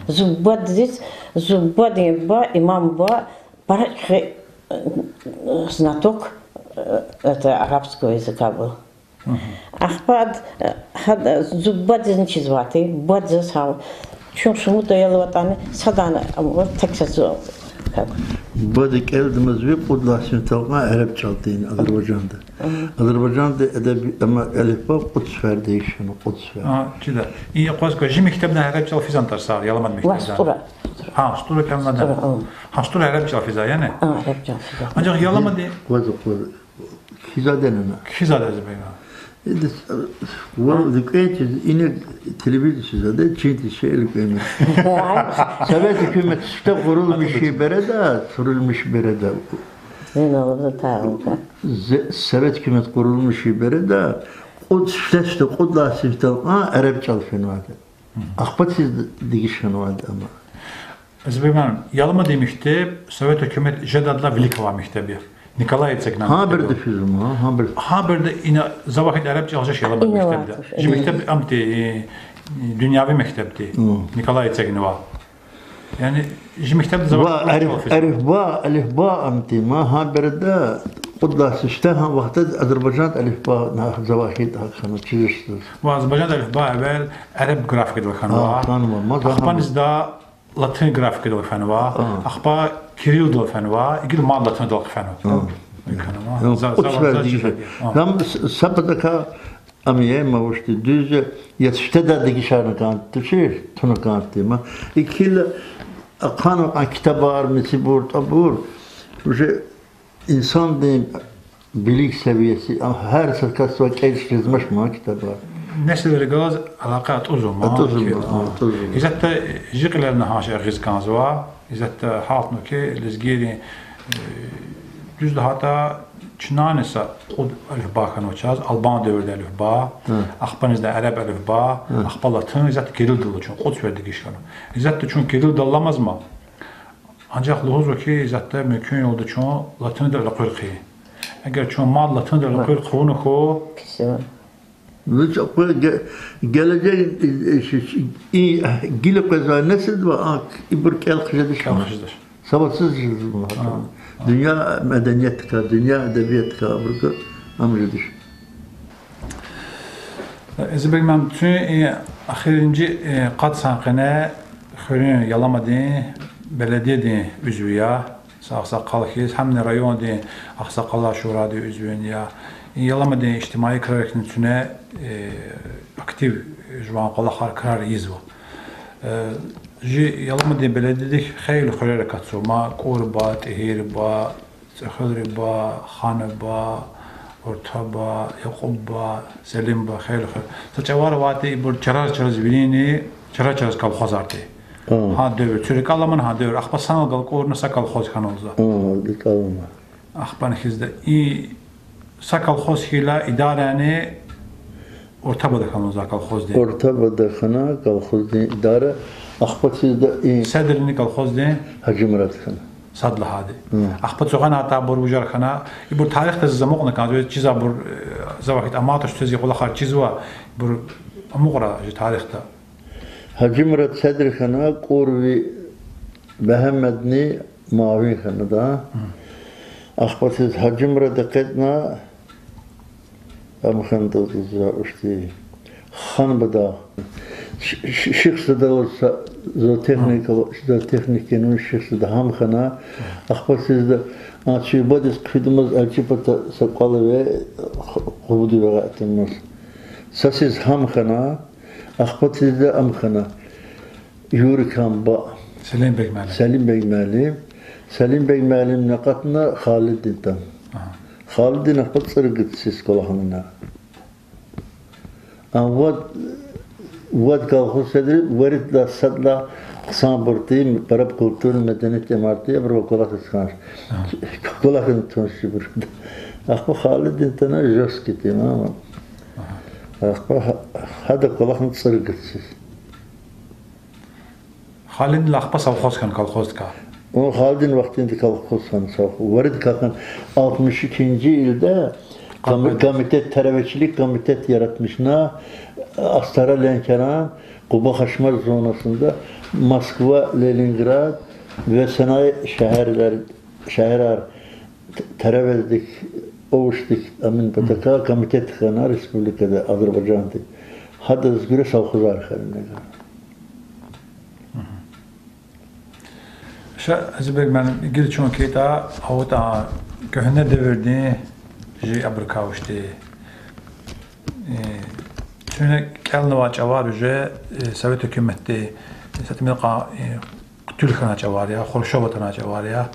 Зи бубадиз, зи бубадин буба, имам буба, пара чӀехи, э, знаток, э, это, арабского языка был. Ахпа, э, гьада зи бубадизни чизвайди, бубади заз гьа, чун шумуд аял аватӀани, садани, ам, вот так заз, как. Бубади кӀелдамаз ви кьуд лагьай синифдал кьван араб чӀал тийин Азербайжанда. Азербайжанда эдеби, ама алифба кьуд сефер дегишна, кьуд сефер. А, чида. И акъваз ква, чи мектебда араб чӀал физвани тарсар, Яламада мектебда? Ва СтӀура. Гьа, СтӀура кӀелна. СтӀура, а. Гьа, СтӀура араб чӀал физва, яни? А, араб чӀал физва. Анжах Яламада... Кваз, кваз. Кхьизвайди яни? Кхьизвайди я, Зубейр. Идис, вал луькӀуьн чиз, ина телевизор чизвайди, чин тир шей луькӀуьн. Совет гьукумат сифте къурулмиш хьайи береда, къурулмиш береда. Совет гьукумат къурулмиш хьайи береда, кьуд сифте, сифте кьуд лагьай синифдал кьван араб чӀал фенвайди. Ахпа чиз дегиш хьанвайди ама. Зубейр, Яламада мектеб совет гьукумат жедайдалай вилик авай мектеб я. Николай Эцегнан мектеб я. Гьа береда физва, гьа береда. Гьа береда ина за вахт араб чӀал жеч Яламада мектебда. Чи мектеб ам тир, э, дуьньяви мектеб тир. Николай Эцегнан ва. Яни чи мектебда за вахт араб чӀал физва. Алифба, алифба ам тир, ма гьа береда кьуд лагьай сифте гьа вахтунда Азербайжанда алифба за вахт гьахьана чизвачтӀа. Ва Азербайжанда алифба эвел араб графикадал хьанва. Ахпа низда латин графикадал фенва, ахпа кириллдал фенва, игил мад латиндал хъфенва. Кьуд сефер дегиш хьана. Гьам са патакай ам я, ма вучтӀа дуьз я, я сифтедай дегишарна кӀанда тушир, туна кӀанда тир ма. Ихьтин ахъанвай кьван китабар, мисибур, тӀвабур, уже инсандин билик севияси, а, гьар са касдивай кӀелиз жезмач ма китабар. Несилрихъ галаз алакъа атӀузва ма. АтӀузва ма, атӀузва ма. Исятда чи кьилелни гьа шей гъиз кӀанзава, исятда гьалтнава хьи, лезгийрин, э, дуьз лагьайтӀа, чнани са кьуд алифба хьанва чаз, албан девирдин алифба, ахпа низда араб алифба, ахпа латин, исятда кириллдал чун кьуд сефер дегиш хьана. Исятда чун кириллдал аламазма, анжах лугьузва хьи, исятда мумкин я лугьуда чун латиндал элкъуьр хъийин. Эгер чун мад латиндал элкъуьр хъувуна хьуй, вич акъуд ге-, гележег, и, и, и, и гила къвезвай несилдивай а ибур кӀел хъжедач. КӀел хъжедач. Савадсиз жезва. Дуьнья медениятдикай, дуьнья эдебиятдикай абурукай ам жедач. Азибек муаллим, куьн и эхиримжи, э, къад йисан къене хуьруьн Яламадин беледиядин уьзви я, са агъсакъал хьиз, гьамни райондин агъсакъалар шурадин уьзви я. И Яламадин ижтимаи крарикни куьне, э, актив жуван кӀвалахар, крар ийизва. Э, жи Яламадин беледиядик хейлин хуьрер акатзава, ма КӀурба, ТӀигьирба, ЦӀехуьлриба, Ханаба, Уртаба, Якьубба, Селимба, хейлин хуьр. Са чӀавар авайтӀи, ибур чарар-чарариз вилин, чарар-чарариз колхозар тир. Гьа девир, цуьк рикӀел аламани гьа девир, ахпа санал галкӀурна са колхоз хьаналза. Ахпа хьизда и са колхоз хьайила идарани Уртабада хьаналза колхоздин. Уртабада хьана колхоздин идара, ахпа хьизда и Седрни колхоздин. Гьажимурад хьана. Сад лагьайди. Ахпа цугъанайтӀа абур вужар хьана, ибур тарихда заз амукьна кӀанзава, чизвайбур, э, за вахт аматуш, чизвай кӀвалахар чизва, ибур амукьра жи тарихда. Гьажимурад Седр хьана, КӀурви Мегьамедни муавин хьана, да? Ахпа хьиз Гьажимурад экъечӀна, ам хьана, за уштиз, Ханбада. Ш-, ш-, Шихсадал са зоотехника, зоотехникадин Шихсада, гьам хьана. Ахпа хьизда а чи бадиз хъфидамаз Элчи пата са кӀвал ава, къу-, къубуди вегьейтӀимаз. Са хьиз гьам хьана, ахпа хьизда ам хьана. Юрикан буба. Селимбег муаллим. Селимбег муаллим. Селимбег муаллимни акъатна, Халидин тан. Халидин ахпа ЦӀургуд йисуз кӀвалахна. А вад, вад колхоз седри, варидалай садлагьана хъсанбур тир, параб культурный, медениятдин имарат тир, абурувай кӀвалахиз хьанач. КӀвалахиз туншибур. Ахпа Халидин тана жёсткий тир, мама. Ахпа гьа-, гьада кӀвалахна ЦӀургуд йисуз. Халидинлай ахпа совхоз хьана колхоздикай. Халидин вахтунда колхоз хьана совхоз. Варидикай хьана алтмиш экинжи йилда ком-, комитет, тербиячилик комитет яратмишна, Астара, Ленкеран, Къуба, Хачмаз зонасында, Москва, Ленинград ва санай шегьеррай, шегьерар т-, тербиядик, овушдик амин патахъай комитет хьана республикада, Азербайжанда. Гьадаз гуьре совхозар хьана. Ша, Азибек муаллим, гила чун кӀватӀа аватӀа куьгьне девирдин жи абурукай вуч тир. Э, чуьне кӀелнавай чӀавар уже, э, совет гьукуматди, э, са тӀимил кьван, э, хъуьтуьл хьанвай чӀавар я, Хрущёв атанвай чӀавар я.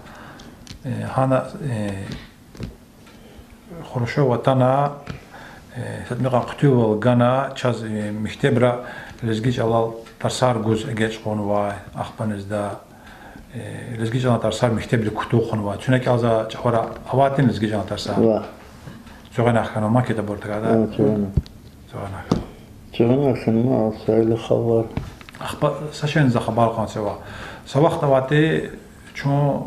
Э, гьана, э, Хрущёв атана, э, са тӀимил кьван хъуьтуьлвал гана, чаз, э, мектебра лезги чӀалал тарсар гуз эгечӀ хъувунвай, ахпа хьизда, э, лезги чӀалан тарсар мектебдик кутугъ хъувунвай. Чуьне кӀелзавай чӀавара авайтӀани лезги чӀалан тарсар? Цуьгъенахъ хьанва, ман китабур тагада. Цуьгъенахъ хьанва, Сайли халвар. Ахпа са шейни за хабар кьан чӀавара. Са вахт авайтӀи чун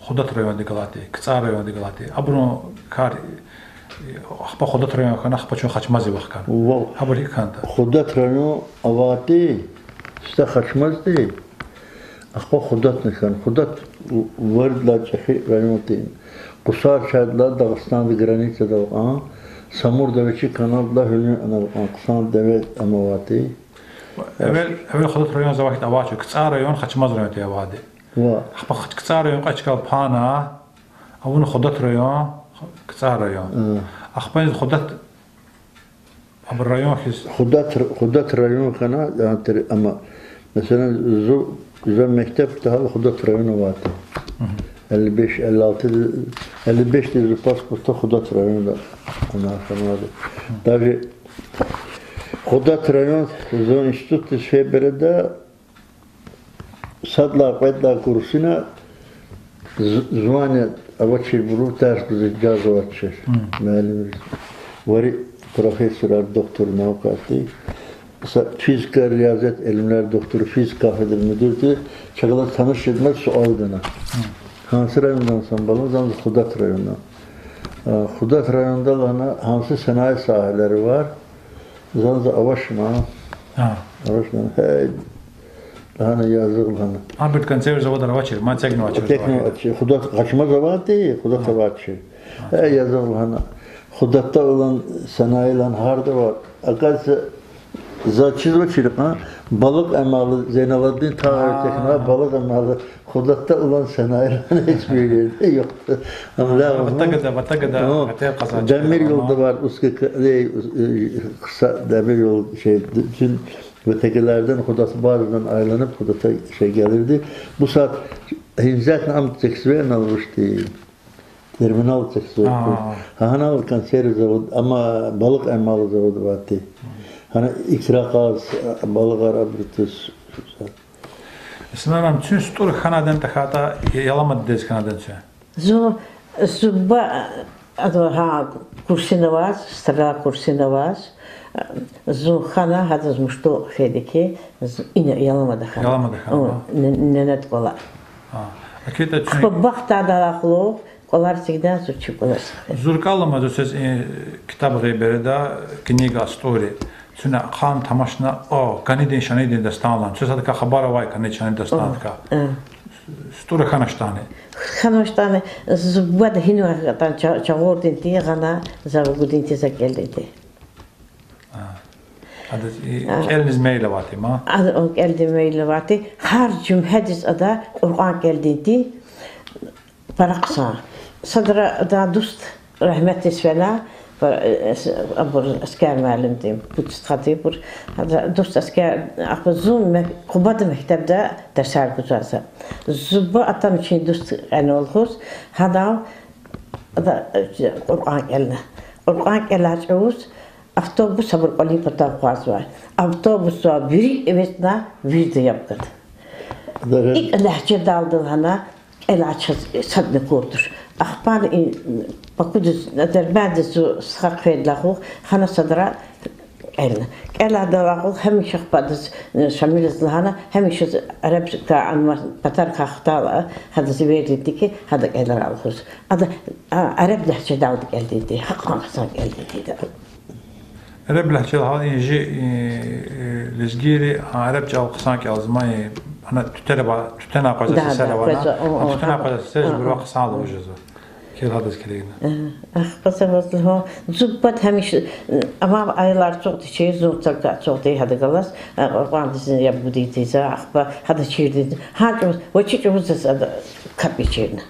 Худат райондик галайтӀи, КцӀар райондик галайтӀи. Абурун кар, ахпа Худат район хьана, ахпа чун Хачмази вахкана. Абур гьикӀ хьанатӀа? Худат район авайтӀи, са Хачмазди, ахпа Худатни хьана. Худат варидалай чӀехи район тир. Къусар чайдалай Дагъустандин границадал кьван, Самурдовичи каналдилай гьуьлуьн анал кьван хъсан деве ам авайтӀи. Эвел, эвел Худат район за вахт авачир, КцӀар район Хачмаз район тир авайди. Ахпа КцӀар район кьве чкадал пана, авуна Худат район, КцӀар район. Ахпа Худат, абур район хьиз. Худат, Худат район хьана, ятӀа, амма, месела, зун, за мектеб кутагьайла Худат район авайтӀа. Элли беш, элли алты, элли бешди зун паспортда Худат районда ана хьанвайди. Даже Худат район, зун институтдиз фейи береда, садлагьай, кьведлагьай курсуна з-, звание авачирбуру тарс гуз ижаза авачир. Муаллимриз. Вири профессорар, доктор наукар тир. Са физика, риязият илимлер доктор, физика кафедра мудир тир, чахъ галаз таниш жедамаз суал гана. Гьанси райондай сан бала? Зун за Худат райондай. А, Худат районда лагьана, гьанси санай сагьалар вар? Зун за авачма. Авачма. Гьей, лагьана, язугъ лагьана. Абурукай цевр заводар авачир, ма текнавачир. Текнавачир. Худат Хачмаз авайтӀи, Худат авачир. Гьей, язугъ лагьана. Худатда улан санаилан гьарда ава. Оказывается, заз чизвачир кьван, балугъ эмалу, Зейналабдин Тагъиев текна балугъ эмалу Худатда улан санаилан гьич бир ерде ёкъ. Ам ла Ватагада, Ватагада, О, гьатер къаза чкада, демир ёлда вар, Узкек-, э, э, хъса демир ёл, шей, д-, чун Ватагалардан, Худатбаздан айланып, Худата шей гелирди. Бу саат гьинзетна ам цексве, анал вучди. Терминал цексве. А. Гьанал консерв завод, амма балугъ эмалу завод авайди. Гьана икра кьаз, балугъар абур туш. Ислам, чун СтӀур хьанвайдан тахьайтӀа, Ялама дидедиз хьанвайдан чун? Зун, зун ба, ада гьа курсина аваз, стара курсина аваз, зун хьана, гьадаз мушту фейиди хьи, з-, ина Яламада хьана. Яламада хьана, О, а? не-, ненед кӀвале. А, акида чун Ахпа бахтадалай кьулухъ, кӀвалер эцигна зун чи кӀвале сахи. Зур кӀелама зун чиз, э, ктаб гъейи береда, книга о СтӀуре. Чуьне хъсан тамашна, о, кӀанидин, шанидин дастанлан. Чуьз гьадакай хабар авай, кӀани, шани дастандикай. Э. СтӀуре хьаначтӀани. ХьаначтӀани, зубад гьинва атан ча-, чагъурдин ти гъана, за вугудин ти, за кӀелдин ти. А. Адаз и А. кӀелиз мейил авайди я ман? А, о, кӀелдиз мейил авайди. Гьар жуьмгьядиз ада Къуръан кӀелдин ти. Пара хъсан. Садра адан дуст рагьметдиз фена, пара, э, с-, абур аскер муаллимди, пуд стхадибур. Ада дуст аскер, ахпа зун ме-, Къубада мектебда дерсер гузвай за. Зубад атана вичин дуст кьенва лугьуз, гьадав ада, э, Къуръан кӀелна. Къуръан кӀелай чӀавуз автобус абур кӀвалин патав акъвазнавай. Автобусдивай вири эвичӀна, вирида яб гана. ИкӀ легьжедалди лагьана, кӀелай чаз садни акур туш. Ахпани и Бакудиз, Дербентдиз зун стха хъфейдалай кьулухъ, гьана садра кӀелна. КӀелайдалай кьулухъ гьамиша ахпа адаз, э, Шамилаз лагьана, гьамиша арабикай, анма патарикай хтайла, гьадаз эвердин ти хьи, гьада кӀелрай лугьуз. Ада, а, араб легьжедалди кӀелдин ти, гьакьван хъсан кӀелдин ти ада. Араб легьжел гьал инжи, э, э, лезгийри, а, араб чӀал хъсан кӀелзамай, ана тутера ба-, тутена акъваза Да, сесер да, авана, къвезва, о, а, о, тутена гьа, акъваза сесер а, жубурва а. хъсан лугьуз жезва. Кел гьадаз килигна. Э, ахпа за ваз лугьун, зубад гьамиша, э, амма аялар ацукьди чи, зун цалка ацукьди гьада галаз, э, Къуръандиз яб гудин ти за, ахпа гьада чирдин. Гьа чӀавуз, ва чи чӀавуз заз ада капӀ чирна.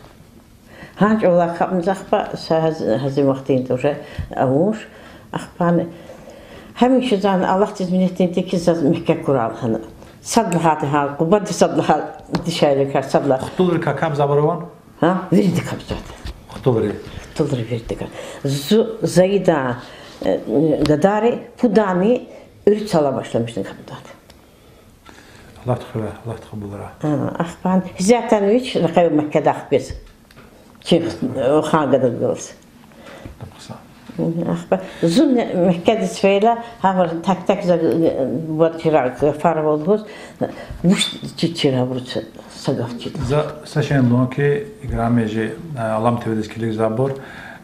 Гьа чӀавалай капӀна за ахпа, са гьаз-, гьазин вахтунда уже авуш, ахпани. Гьамиша зун Аллагьдиз минетдин ти хьи, заз мягькек курай лагьана. Сад лагьайди гьа, Къубада сад лагьай дишегьлийрикай сад лагьай. Хтулрикай капӀзавайбур авани? Гьа, вирида капӀзавайди. Хтулри? Хтулри вирида капӀ. Зу-, Заидан, э, гадайри пудани уьруьд йисалай башламишна капӀзавайди. Аллагьди хиве, Аллагьди кьабулрай. А, ахпани. Гьизятан вич ракъив Меккеда ахпиз. Чи, э, хан гадад галаз. Ахпа. Зун Меккедиз фейила, гьабур тек-тек за, э, бад чира гафар ава лугьуз, вуч чи чира абуруз са гаф чида. За са шейни лугьун хьи, играми жи, э, Алам ТВ-диз килигзавайбур,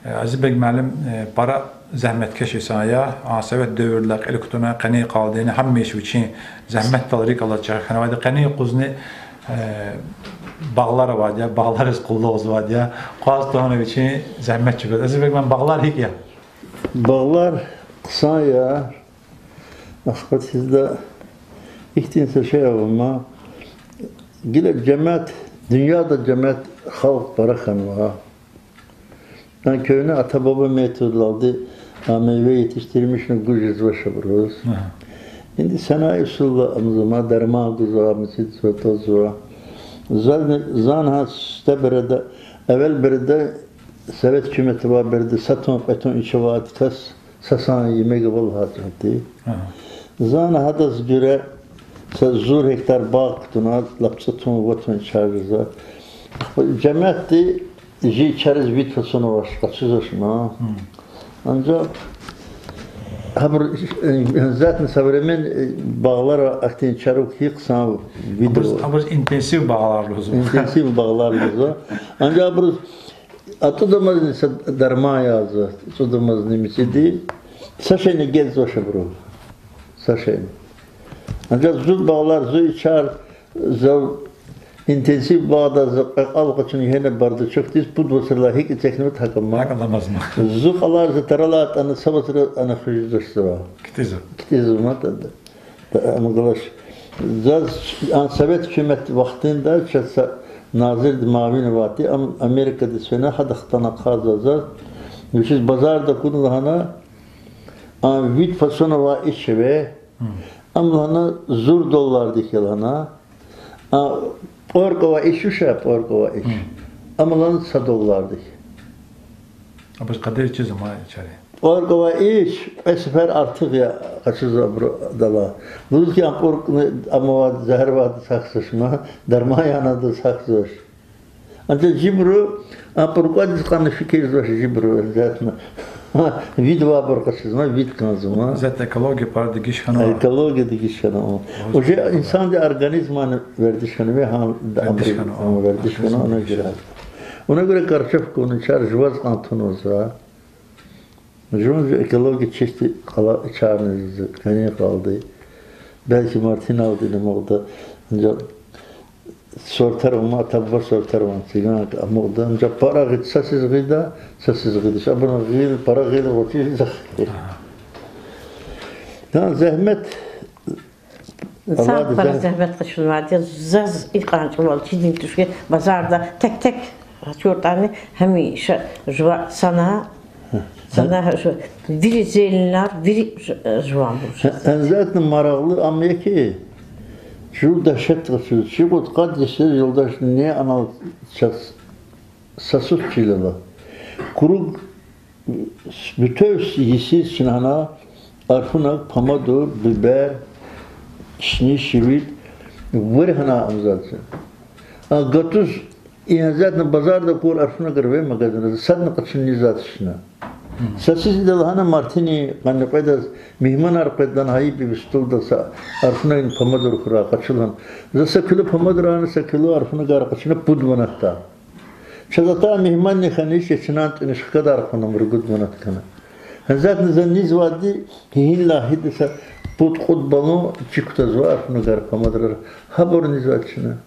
э, Азизбек муаллим, э, пара зегьметкеш инсан я, а, совет девирдилай кьил кутуна къенин къалдини гьамиша вичин зегьметдал рикӀ алаз чӀехи хьанвайди, къенин юкъузни, э, багълар авайди я, багълариз къуллугъзавайди я, къваз тавуна вичин зегьмет чӀугваз. Азизбек муаллим, багълар гьикӀ я? Багълар хъсан я, ахпа чизда ихьтин са шей ава ман, гила жемят, дуьньяда жемят халкь пара хьанва. Яни куьне ата-баба методдалди а мейве етишдирмишна гуз жезвач абуруз. Инди санаи усулдал амзама, дарман гузва, мицидзава, твазва. Зани, зани гьа сифте береда, эвел береда, совет гьукумат авай береда са тун, кьве тун ичавайди кас са сани емег ава лагьайтӀа. Зани гьадаз гуьре са зур гектар багъ кутуна, лап цӀуд тун, вад тун ичар жезва. Жемятди жи ичариз вид фасун авач, къачузвач ман. Анжах гьабур, э, обязательно современный, э, багълара ахьтин чару хьи хъсан вид ава. Абуруз интенсив багълар лугьузва. Интенсив багълар лугьузва. Анжах абуруз ацӀудамазни са дарман язва, цӀудамазни мициди. Са шейни геззавач абуру. Са шейни. Анжах зу багълар, зу ичар, зав Интенсив багъда за кьве кьал къачуна егьена бардачокдиз, пуд вацралай гьикӀ эцигнаватӀа гьакӀ ама. ГьакӀ аламаз ма. Зу кьалар за таралай атӀана, са вацра ана хуьз жезвач зава. КтӀизва. КтӀизва ма тада. Ам галач. Заз а совет гьукумат вахтунда чаз са назирди муавин авайди, ам Америкадиз фена, гьада хтана хъазва заз. Вичиз базарда акуна лагьана, а вид фасон авай ич ава, ам лагьана зур доллардик я лагьана, а пӀорк авай ич, уша пӀорк авай ич, ам лагьана са доллардик. Абур къадир чиз ама чари. ПӀорк авай ич кьве сефер артух я къачуз абуру адалай. Лугьуз хьи, а пӀоркни ам авайди, зегьер авайди сагъ жезвач ма, дарман яна адаз сагъ жезвач. Анжах жибуру а пӀорквадиз кьванни фикир жезвач жибуру, обязательно. Вид авайбур къачузма, вид кӀанзава ма. Обязательно экология пара дегиш хьанва. Экология дегиш хьанва. Уже инсандин организмани вердиш хьанва, гьа, вердиш хьанва, вердиш хьанва, она гуьре. Она гуьре картошка авуна чар жуваз кьван тунвазва. Жуван экология чисти кьала чарни къенин кьалди. Белки мартиналди амукьда, анжах сортар ама, табур сортар ама, циган амукьда, анжах пара гъида, са сиз гъида, са сиз гъидач. Абурун гъил, пара гъил гъвечӀиз захъ. Гьа, зегьмет. Са пара зегьмет къачунвайди я, заз икьван чӀавал чидин туш хьи, базарда тек-тек ачуртӀани, гьамиша жува сана, сана жу-, вири зеленар, вири жу-, жуванбур. Обязательно марагълу ам я хьи, жув дагьшет къачуз, чи кьудкъад йисуз юлдашни анал чаз са сус чилела. Круг, бутев йисуз чна гьана арфунаг, помидор, бибер, кишмиш, шивид, вири гьана амзад. А гатуз, и обязательно базарда акур арфунагар ве магазинра, садни къачуниз затӀ чна. Са сиз идал гьана мартини къанни кьведаз, мугьманар къведалди гьа йибур стулдал са арфунагни помидор хьурай къачуна. За са кило помидорарни са кило арфунагар къачуна пуд манатда. Чаз атай мугьманни хьанач, я чнани тӀуьнач, хкадар хьана, ругуд манат хьана. Гьазатна за низвайди, гьинилай гьида са пуд-кьуд баллон чи кутазва арфунагар, помидорар, гьабур низвай чна.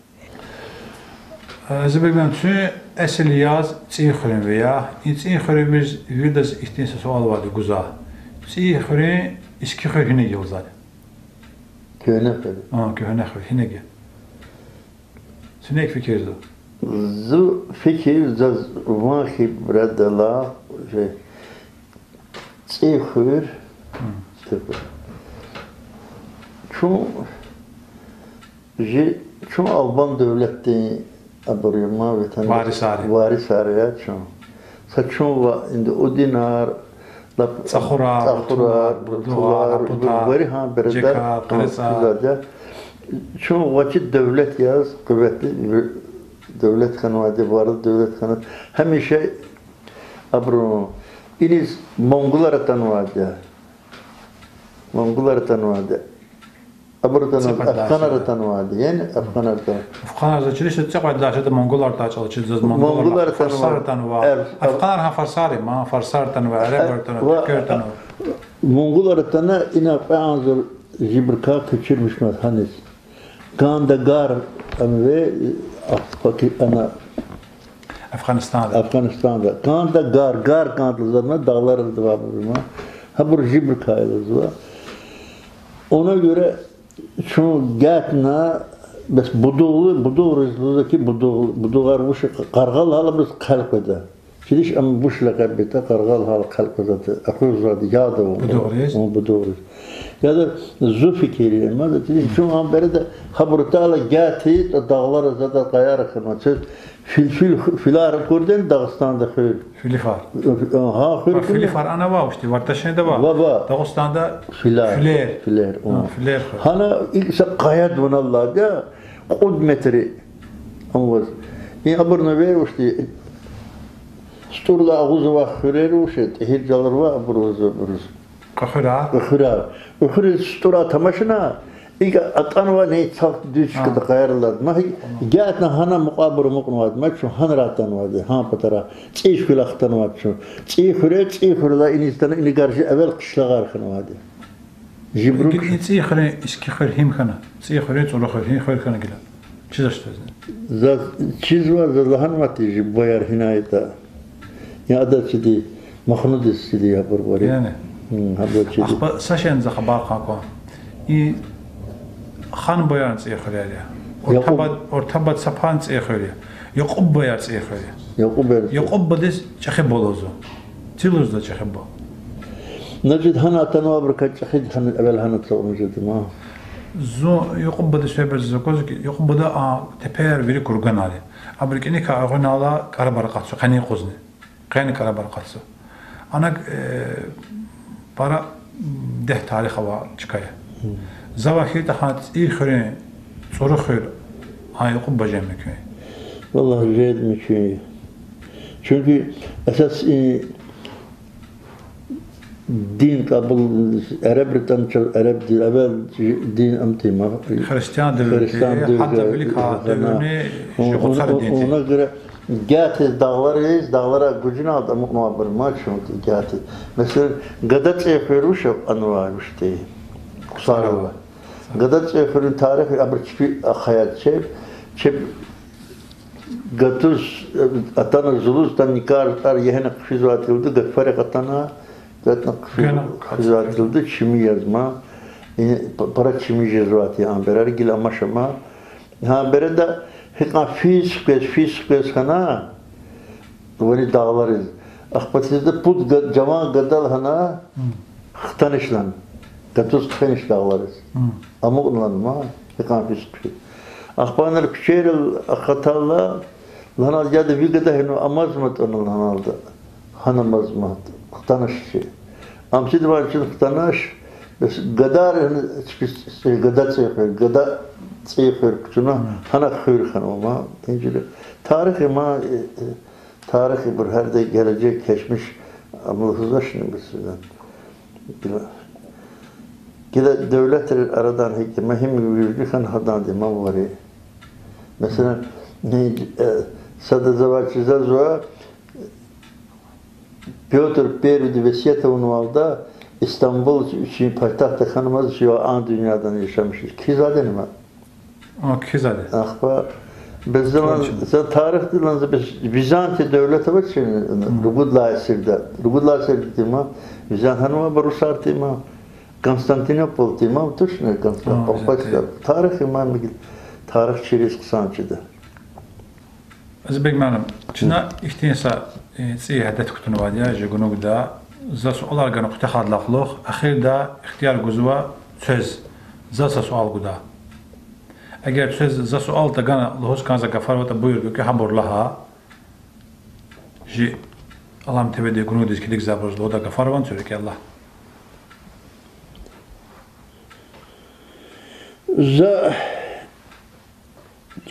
Зубейрбек, чун эсил яз ЦӀийи хуьруьнви я. И ЦӀийи хуьруьнвиз виридаз ихьтин са суал авайди гузвай. ЦӀийи хуьруьн, Иски хуьр гьинаг я лугьузвайди? Куьгьне хуьр. А, Куьгьне хуьр гьинаг я? Куьне фикирда? Зи фикир, заз ван хибрадалай, же, ЦӀийи хуьр, чун, жи, чун албан девлетдин абур я ма, ватан варисар я чун. Са чун ва инда удинар, лап ЦӀахурар, ЦӀахурар, Бутулар, Бутулар, Гьапутар, вири гьа бередар, Жекар, Къерецар. Чун гъвечӀи девлет яз, къуватли девлет хьанвайди, варли девлет хьана. Гьамиша абуру иниз монголар атанвайди я. Монголар атанвайди. Абур атана, афганар атанвайди, яни афганар атана. Афганар за чириз цӀикьвед лагьай шада монголар атачӀал чириз заз монголар, монголар атанва, фарсар атанва. Афганар гьа фарсар я ма, фарсар атанва, эребар атанва, туьрквер атанва. Монголар атана, ина кьве агъзур жибурукай куьчирмишнава гьаниз. Кандагар, ам ве, а, паки-, ана, Афганистанда. Афганистанда. Кандагар, гар канд лугьузва ма, дагълар ардавайбур ма. Гьабур жибурукай я лугьузва. Она гёре чун гатна, бес будугъ, будугъриз лугьузва хьи, будугъ, будугъар вуч я, къаргъал гьал абуруз хъел къведа. Чидиш ам вуч лекьер бетӀа, къаргъал гьал хъел къвезвайди, акъудзавайди яд ава. Будугъриз? Гьа, будугъриз. Яда, зи фикир я, ма, чидиш чун ам береда гьабур атайла гатиз, дагълар, зада къаяр хьанва. Чаз фил-, фил-, филар акурди я Дагъустанда хуьр. Филифар. Гьа, хуьр. Филифар ана ава, ишти Варташенда ава. Ва, ва. Дагъустанда филар. Филер. Филер, филер хуьр. Гьана икӀ са къаядин ван алайди я, кьуд метр ам аваз. И абур на ве ишти СтӀурла агъуз авай хуьрер вуч я, ТӀигьиржалар ва абур лугьузва абуруз. Кьуьхуьрар? Кьуьхуьрар. Кьуьхуьриз СтӀура тамашна, икӀ атӀанвай, ней цал дуьз чкада къаяр алайди. Ма гьикӀ, гатна гьана мукьвабур амукьнавайди ма, чун гьанра атанвайди, гьа патара. ЦӀийи хуьрел хтанвайди чун. ЦӀийи хуьре, ЦӀийи хуьрелай иниз атана, инагар жи эвел къишлягъар хьанвайди. Жибурук. Гила и ЦӀийи хуьруьн, Иски хуьр гьим хьана? ЦӀийи хуьруьн, ЦӀуру хуьр, гьи хуьр хьана гила? Чизвач, чизвач. Заз чизва, заз лагьанвай тир жи бояр гьинайтӀа. Я адаз чиди, Махнудиз чиди абур вари. Яни. Гьабур чиди. Ахпа са шейни за хабар кьан кван. И хан боярни цӀийи хуьрер я. Якьуб. Орта ба-, Орта бадсапарни цӀийи хуьр я. Якьуб бояр цӀийи хуьр я. Якьуб бояр цӀийи. Якьуб бадиз ЧӀехи буба лугьузва. Ци лугьузва ЧӀехи буба? Значит, гьана атанвайбурукай ЧӀехиди гьана, эвел гьана ацукьна жеди ман. Зун Якьуб бадиз фебер заз аквазва ки, Якьуб бада а тепер вири курганар я. Абуру кӀаникай агъунайла кӀарабар акъатзава, къени юкъузни. Къени кӀарабар акъатзава. Ана, э, пара дегь тарих авай чка я. Завай хьайитӀа гьа ЦӀийи хуьруьн, ЦӀуру хуьр, а Якьуб бажен муькуьн я. Валлагь, жеди муькуьн я. Чуьнки эсас и дин кьабул, эребри тӀан чаз, эребди эвел дин ам тир ман. Христиан девирди, христиан девирди, гьатта вилик а девирни жи гъуцар дин тир. Вуна гуьре гятиз дагълариз, дагълара гужуналди амукьнавайбур ман чуьнки гятиз. Месела, Гада ЦӀийи хуьр вуч анвай, вуч тир? Ксарава. Гада ЦӀийи хуьруьн тарих абур чпи ахъаяр чеб, чеб гатуз, атана зулуз, тан никар тӀар егьена хъфизвай тилди, гатфарихъ атана, гатна хъфи-, хъфизвай тилди чими язма, и п-, пара чими жезвай тир а береда, гила амач ама. Гьа береда гьикьван физ хквез, физ хквез хьана, вири дагълариз. Ахпа цизда пуд га-, жаван гада лагьана, хтанач лагьана. Гатуз хъфенач дагълариз. Амукьна лагьана ма, гьикьван физ хъфиз. Ахпа анал куьчейрал акъатайла, лагьаналда, яда, ви гада гьинва, амазма тӀуна лагьаналда. Гьана амазма, хтанач чи. Ам чидавай чин хтанач, бес гадайри гьана чпи, Гада ЦӀийи хуьр, Гада ЦӀийи хуьр кучӀуна, гьана хуьр хьанва ма, инжили. Тарих я ма, э, э, тарих ибур гьарда гележег, кечмиш, ам лугьузвачни бес. Гила, гила девлетрин арадан гьикӀ я, ма гьим вижди хьана гьаданди ма вари. Месела, э, сада завай чизазва, Пётр Первыйди весият авунвалда Истамбул вичин пайтахт хьанмаз, вичивай а дуьньядани яшамиш хьиз. Кхьизвайди я ма? А, кхьизвайди я. Ахпа, бес за, за тарихдилан за бес Византия девлет авачни, ругуд лагьай асирда. Ругуд лагьай асирда тир ма, Визан хьанвайбур русар тир ма, Константинополь тир ма, тушни Константинополь. Тарих я ма, мигит, тарих чириз хъсан чида. Азимбек муаллим, чна ихьтин са, э, цӀийи гьадет кутунвайди я жи гунугда, за суалар гана куьтягьайдалай кьулухъ, эхирда ихтияр гузва квез, заз са суал гуда. Эгер квез за суал тагана лугьуз кӀанзавай гафар аватӀа, буюр, куь гьабур лагь. Жи Алам ТВ-дин гунугдиз килигзавайбуруз лугьудай гафар авани куь рикӀелай? За,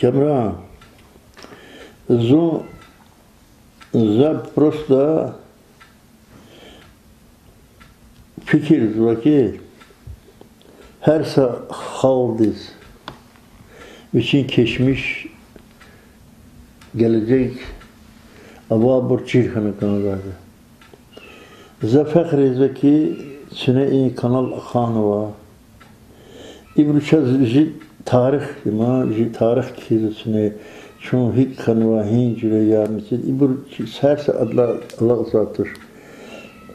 Камран, зун, за просто фикирзава хьи, гьар са халкьдиз вичин кечмиш, гележег, авайбур чир хьана кӀанзавайди. За фехрзава хьи, куьне и канал ахъайнава. Ибуру чаз жи тарих, има, жи тарих кхьизва куьне, чун гьикӀ хьанва, гьи жуьре я, мисал, ибур чи-, гьар са адалай алакьзавай туш.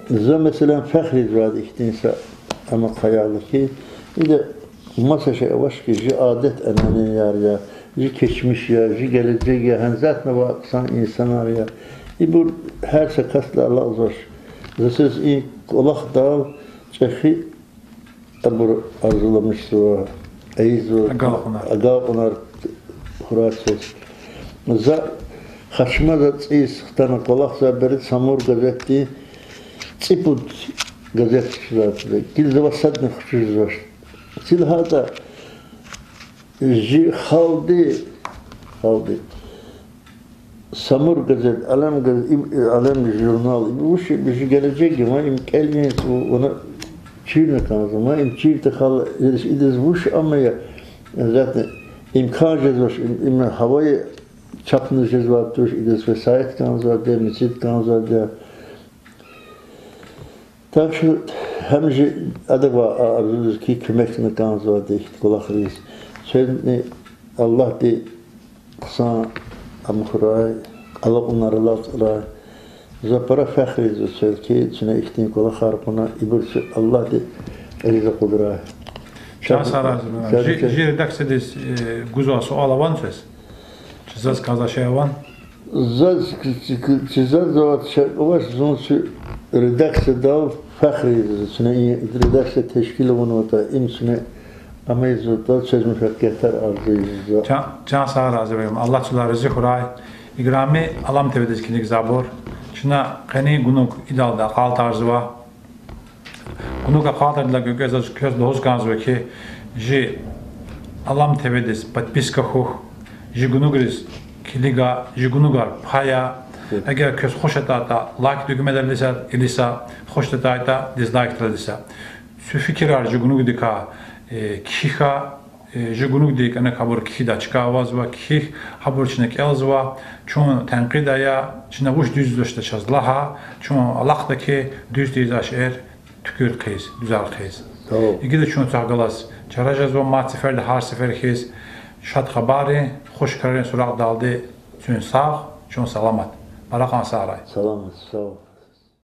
За, месела, фехрзавайди ихьтин са ам ахъайайла хьи, ида маса шей авач хьи, жи адет-эненеяр я, жи кечмиш я, жи гележег я, гьанзатнавай хъсан инсанар я. Ибур гьар са касдилай алакьзавач. За квез и кӀвалахдал чӀехи абур арзуламишзава, ийизва, агакьунар хьурай квез. За Хачмаза цӀийиз хтана кӀвалахзавай береда Самур газетдин цӀипуд газет чизвай тир. Гила завай садни хчузвач. Вучиз лагьайтӀа жи халкьди, халкьди Самур газет, Алем газ-, им, Алем журнал, им вуч, им жи гележег я ма, им кӀелин, вуна чирна кӀанзава ма, им чир тахьайла, идаз, идаз вуч ама я, затни, имкан жезвач, им, им гьавая чапна жезвайди туш, идаз весаят кӀанзавайди я, мецид кӀанзавайди я. Так что гьамиша адавай арзуз хьи, куьмекна кӀанзавайди я ихьтин кӀвалахриз. Куьнни Аллагьди Хъсан ам хьурай, алакьунар алацӀрай. За пара фехрзава квез хьи, чна ихьтин кӀвалахар кьуна, ибур чи Аллагьди кьилиз акъудрай. Чан сагърай, жи, жи редакциядиз, э, гузвай суал авани квез? Чи заз кӀанзавай шей авани? Заз, чи заз авач, авач, зун чи редакциядал фехрзава, чна и редакция тешкил авунватӀа, им чна амайзаватӀа, чаз муваффакъиятар арзу ийизва. Чан, чан сагърай, Азим, Аллагь чалай рази хьурай. Играми Алам ТВ-диз килигзавайбур, чна къенин гунуг идалди акьалтӀарзава. Гунуг акьалтӀардалай квез, квез лугьуз кӀанзава хьи, жи Алам ТВ-диз подписка хьухь, жи гунугриз килига, жи гунугар пая. Эгер квез хуш атайтӀа, лайк дугмедал илиса, илиса, хуш атайтӀа, дизлайкдал илиса. Куь фикирар жи гунугдикай, э, кхьихь, э, жи гунугдин кӀаник абур кхьидай чка авазва, кхьихь, гьабур чна кӀелзава, чун тенкьид ая, чна вуч дуьз лугьузватӀа чаз лагь, чун алахъда хьи, дуьз тийизвай шейэр туькӀуьр хъийиз, дуьзар хъийиз. Игида чун цвехъ галаз чара жезва, мад сеферда гьар сефер хьиз, шад хабаррин, хуш крарин суракьдалди. Куьн сагъ, чун саламат. Пара кьван сагърай. Саламат, сагъ ol.